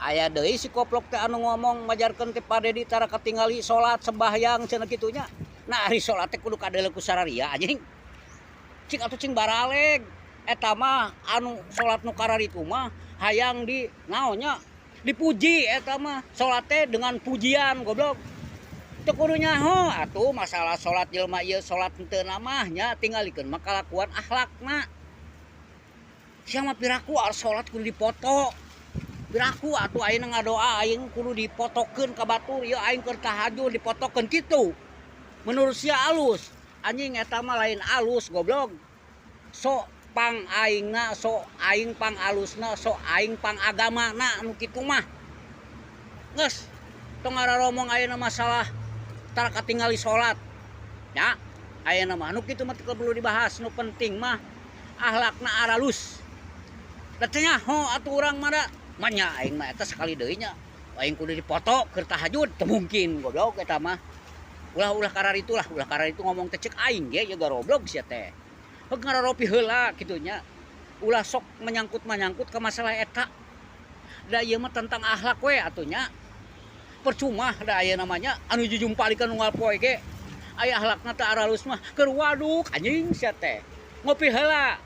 Aya deui si koplok teh anu ngomong majarkeun teh Pak Dedi tara katingali salat sembahyang cenah kitu nya. Nah, ari salat teh kudu kadeuleu ku sararia, anjing. Cing atuh cing baraleg. Eta mah anu salat nu kararitu mah hayang di naon nya, dipuji. Eta mah salat teh dengan pujian, goblok. Teu kudu nyaho atuh masalah salat jelema ieu salat henteu mah nya, tingalikeun mah kalakuan akhlakna. Sia mah piraku salat kudu dipoto. Piraku atuh ayeuna ngadoa aing kudu dipotokeun ka batur, ieu aing keur tahajud dipotokeun kitu. Menurut sia alus? Anjing, eta mah lain alus, goblok. Sok pang aingna, sok aing pang alusna, sok aing pang agamana anu kitu mah. Geus, tong ngararomong ayeuna masalah tara katingali salat. Ya, ayeuna mah anu kitu mah teu perlu dibahas, nu penting mah akhlakna aralus. Da teu nyaho atuh urang mah da. Manya aing mah eta sekali deui nya. Aing kudu dipoto keur tahajud, teu mungkin, goblok, eta mah. Ulah-ulah kararitu lah, ulah kararitu ngomong teh, cek aing ge ieu garoblok sia teh. Heug, ngararopi heula kitu nya. Ulah sok menyangkut-menyangkut ke masalah eta. Da ieu mah tentang akhlak we atuh nya. Percuma da aya namanya anu jujumpalikan unggal poe ge. Aya akhlakna teu aralus mah keur waduk, anjing sia teh. Ngopi heula.